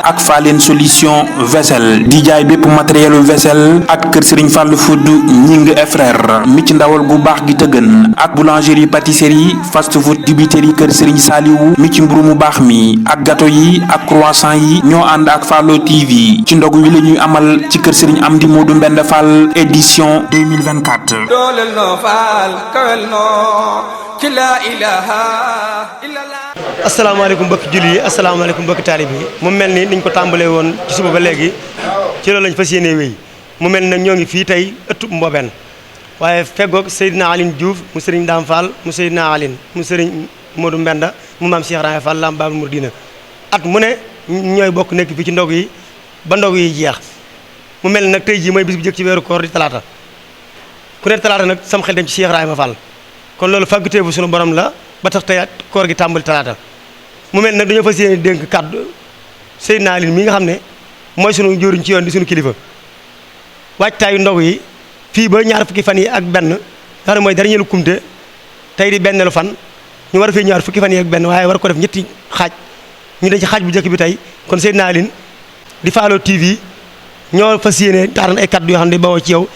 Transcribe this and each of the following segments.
ak Falen solution vaisselle di jaay bépp matériel vaisselle ak kër Serigne Fallou Food ñing et frère mi ci ndawal gu baax gi tëgën ak boulangerie pâtisserie fast food dibiterie kër Serigne Saliou mi ci mburu mu baax mi ak gâteau yi ak croissant yi ñoo ànd ak Fallo TV ci ndog wi la ñuy amal ci kër Serigne Amdi Modou Mbend Fall édition 2024. asalaamaaleykum mbokki julli yi asalaamaaleykum mbokki taalib yi mu mel ni niñ ko tàmbalee woon ci suba ba léegi ci loolu lañ fas yéenee wéy mu mel ni nag ñoo ngi fii tey ëttub Mbobeen waaye feggoog Seydina Aline Diouf mu Serigne Dame Fall mu Seydina Aline mu Serigne Modou Mbenda mu maam Cheikh Rahane Fall lam Babul Mouridina at mu ne ñooy bokk nekk fii ci ndog yi ba ndog yi jeex mu mel ni nag tey jii mooy bis bu jëkk ci weeru koor di talaata ku ne talaata nag sam xel dem ci Cheikh Rahane Fall kon loolu fàggutee bu sunu borom la ba tax tey koor gi tàmbali talaata mu mel nag dañoo fas yéene dénk kàddu Seydina Aline mi nga xam ne mooy sunu jóoriñ ci yoon di sunu kilifa waajtaayu ndog yi fii ba ñaar fukki fan yi ak benn nga xam ne mooy dernier kumte tey di benneelu fan ñu war a fee ñaar fukki fan yi ak benn waaye war ko def ñetti xaaj ñu dañ ci xaaj bu njëkk bi tey kon Seydina Aline di Fallo TV ñoo fas yéene taaran ay kàddu yoo xam ne day bawoo ci yow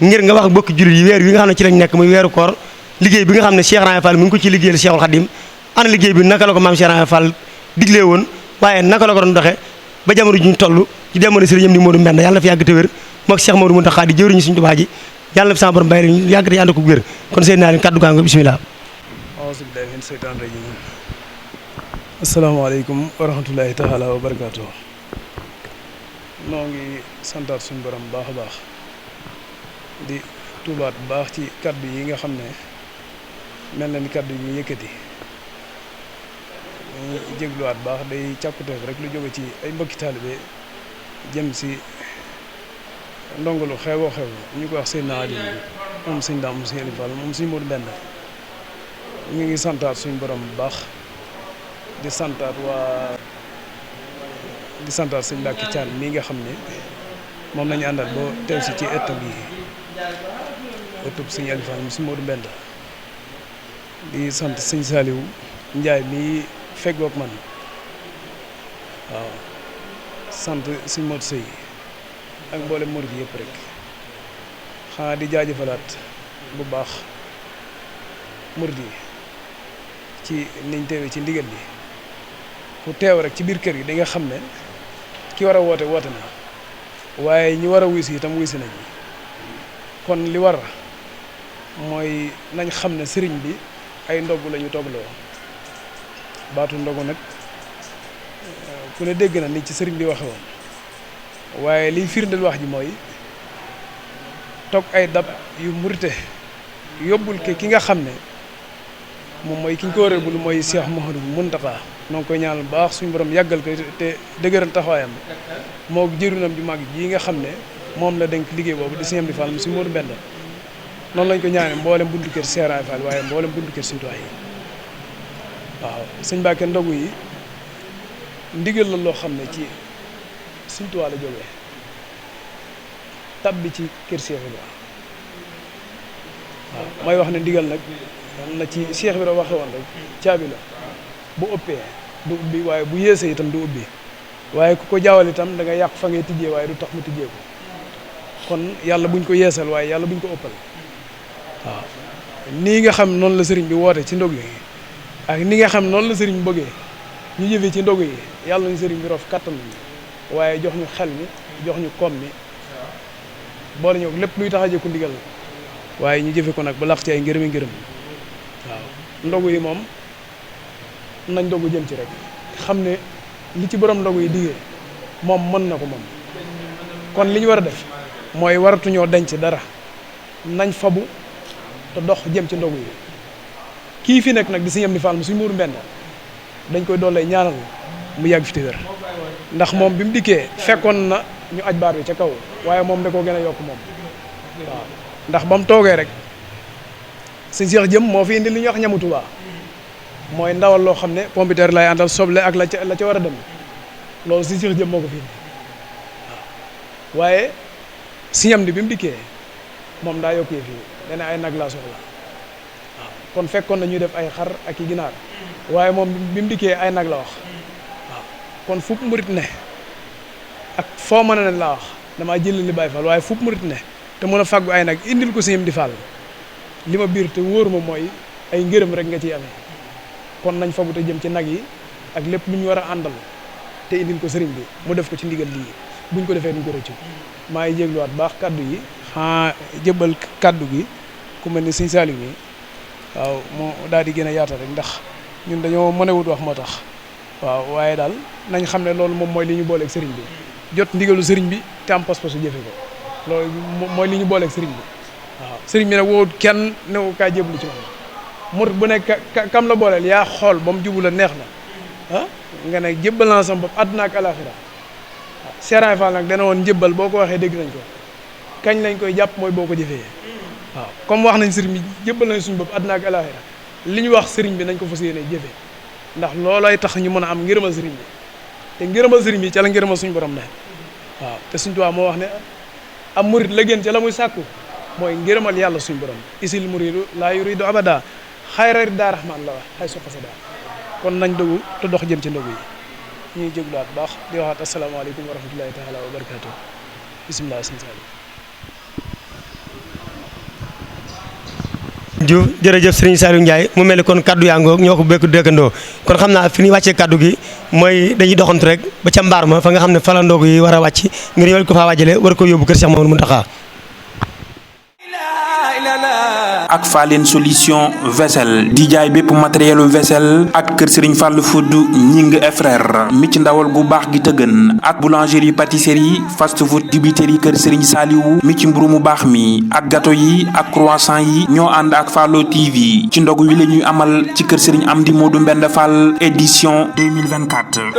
ngir nga wax bokki jullit yi weer wi nga xam ne ci lañ nekk muy weeru koor liggéey bi nga xam ne Cheikh Rahane Fall mi ngi ko ci liggéeyal Cheikhul Khadim ana liggéey bi naka la ko maam Cheikh Rahane Fall diglee woon waaye naka la ko doon doxee ba jamono ji ñu toll ci jamono Serigne Amdi Modou Mbend yàlla na fi yàgg te wér mook Cheikh Modou Mountakha di jëwriñu suñu Tuubaa ji yàlla na fi sama borom bàyyi leen yàgg te ànd ko wér kon Seydina Aline kaddu gaa nga bismillah auzu billahi min seytaan rajim asalaamaaleykum wa rahmatullahi taala wa barakaatu noo ngi santaat suñu borom baax a baax di tuubaat bu baax ci kaddu yi nga xam ne mel na ni kaddu yi ñu yëkkati ñu jégluwaat baax day càkkuteef rek lu jóge ci ay mbokki taalibe jëm si ndongolu xew ñu ko wax Seydina Aline bi moom sëñ Dame Sëñ Fall moom sëñ Modou Mbend ñu ngi santaat suñu borom bu baax di santaat sëñ Mbacke Thiam mii nga xam ne moom lañu àndal boo teew si ci ëttam yi ëttub sëñ Aliou Fall mu sëñ Modou Mbend di sant sëñ Saliou Ndiaye mii feggoog man waaw sant sëñ Modou Sey ak mboolem murid yëpp rek xanaa di jaajëfalaat bu baax murid yi ci niñ teewee ci ndigal li ku teew rek ci biir kër gi di nga xam ne ki war a woote na waaye ñi war a wuy si itam wuy si nañ kon li war mooy nañ xam ne sëriñ bi ay ndogu la ñu toggloo baatu ndogu nag ku ne dégg na ni ci sëriñ bi waxe woon waaye liy firndeel wax ji mooy togg ay dab yu murite yóbbul ki nga xam ne moom mooy ki ñu ko wëreegul mooy Cheikh Mouhamadou Mountakha noo ngi koy ñaanal baax suñu borom yàggal ko te dëgëral taxawaayam moo jëriñam ju mag ji nga xam ne moom la dénk liggéey boobu di Sëñ Amdi Fall mu Sëñ Modou Mbend noonu lañ ko ñaanee mboolem buntu kër Cheikh Rahane Fall waaye mboolem buntu kër Sëñ Tuubaa yi waaw sëñ Mbàkke ndogu yi ndigal la loo xam ne ci Sëñ Tuubaa la jógee tab bi ci kër Cheikh Ibra waaw may wax ne ndigal nag na ci Cheikh Ibra waxe woon rek caabi la bu ëppee du ubbi waaye bu yéesee itam du ubbi waaye ku ko jaawal itam da nga yàq fa ngay tijjee waaye du tax mu tijjee ko kon yàlla buñ ko yeesal waaye yàlla buñ ko ëppal waaw nii nga xam noonu la sëriñ bi woote ci ndog yi ak ni nga xam noonu la sëriñ bi bëggee ñu jëfee ci ndog yi yàlla ñu sëriñ bi rof kattan waaye jox ñu xel mi jox ñu koom mi boole ñëw lépp luy tax a jëkku ndigal waaye ñu jëfe ko nag ba laq ci ay ngërëmi ngërëm waaw ndogu yi moom nañ ndogu jëm ci rek xam ne li ci borom ndogu yi diggee moom mën na ko moom kon li ñu war a def mooy waratuñoo denc dara nañ fabu te dox jëm ci ndogu yi kii fi nekk nag di Sëñ Amdi Fall mu Sëñ Modou Mbend dañ koy doole ñaanal mu yàgg fi te wér ndax moom bi mu dikkee fekkoon na ñu aj baar bi ca kaw waaye moom da koo gën a yokk moom waaw ndax ba mu toogee rek sëñ Cheikh jëm moo fi indi li ñuy wax ñamu Tuubaa mooy ndawal loo xam ne pompiteer lay àndal soble ak la ca war a dem loolu sëñ Cheikh jëm moo ko fi indi waaw waaye Sëñ Amdi bi mu dikkee moom daa yokkee fii dana ay nag laa soxla waaw kon fekkoon na ñuy def ay xar ak i ginaar waaye moom bi mu dikkee ay nag la wax waaw kon fu murit ne ak foo mën a ne laa wax damaa jëlali Baye Fall waaye foofu murit ne te mën a fàggu ay nag indil ko sëñam di Fall li ma biir te wóor ma mooy ay ngërëm rek nga ciy amee kon nañ fagu te jëm ci nag yi ak lépp lu ñu war a àndal te indil ko sëriñ bi mu def ko ci ndigal lii buñ ko defee duñ ko rëccu maa ngi jégluwaat baax kaddu yi jëbbal kaddu gi ku mel ni sëñ Saliou mi waaw moo daal di gën a yaatal rek ndax ñun dañoo mënewut wax moo tax waaw waaye daal nañ xam ne loolu moom mooy li ñu booleeg sëriñ bi jot ndigalu sëriñ bi te am pas-pasu jëfe ko loolu mooy li ñu booleeg sëriñ bi waaw sëriñ bi nag woo kenn ne ko kaa jéblu ci moom murit bu nekk kam la booleel yaa xool ba mu jubu la neex na nga ne jébbal naa sama bopp àdduna ak alaxira waaw Serigne Fall nag dana woon njébbal boo ko waxee dégg nañ ko kañ lañ koy jàpp mooy boo ko jëfee waaw comme wax nañ sëriñ bi jébbal nañ suñu bopp àdduna ak alaxira li ñu wax sëriñ bi nañ ko fas yéene jëfee ndax loolooy tax ñu mën a am ngërëmal sëriñ bi te ngërëmal sëriñ bi ca la ngërëmal suñu borom ne waaw te suñu tubaab moo wax ne am murit la gën ca la muy sàkku mooy ngërëmal yàlla suñu borom isil muridu laa yuridu abada xayra daa rahman la wax xay su xasada kon nañ dogu te dox jëm ci ndogu yi ñuy jégluwaat baax di waxaat asalaamaaleykum wa rahmatullahi taala wa barakatuh bisimilah sëñ Saliou Diouf jërëjëf Serigne Saliou Ndiaye mu mel ni kon kaddu yaa ngoog ñoo ko bekk dëkkandoo kon xam naa fi ñuy wàccee kaddu gi mooy dañuy doxantu rek ba ca mbaar ma fa nga xam ne fa la ndogu yi war a wàcc ngir yow ko faa wàjjale war ko yóbbu kër Cheikh Mamadou Mountakha ak Falen solution vaisselle di jaay bépp matériel vaisselle ak kër Serigne Fall Food ñing et frère mi ci ndawal gu baax gi tëgën ak boulangerie pâtisserie fast food dibiterie kër Serigne Saliou mi ci mburu mu baax mi ak gâteau yi ak croissant yi ñoo ànd ak Fallo TV ci ndogu wi la ñuy amal ci kër Serigne Amdi Modou Mbend Fall édition 2024.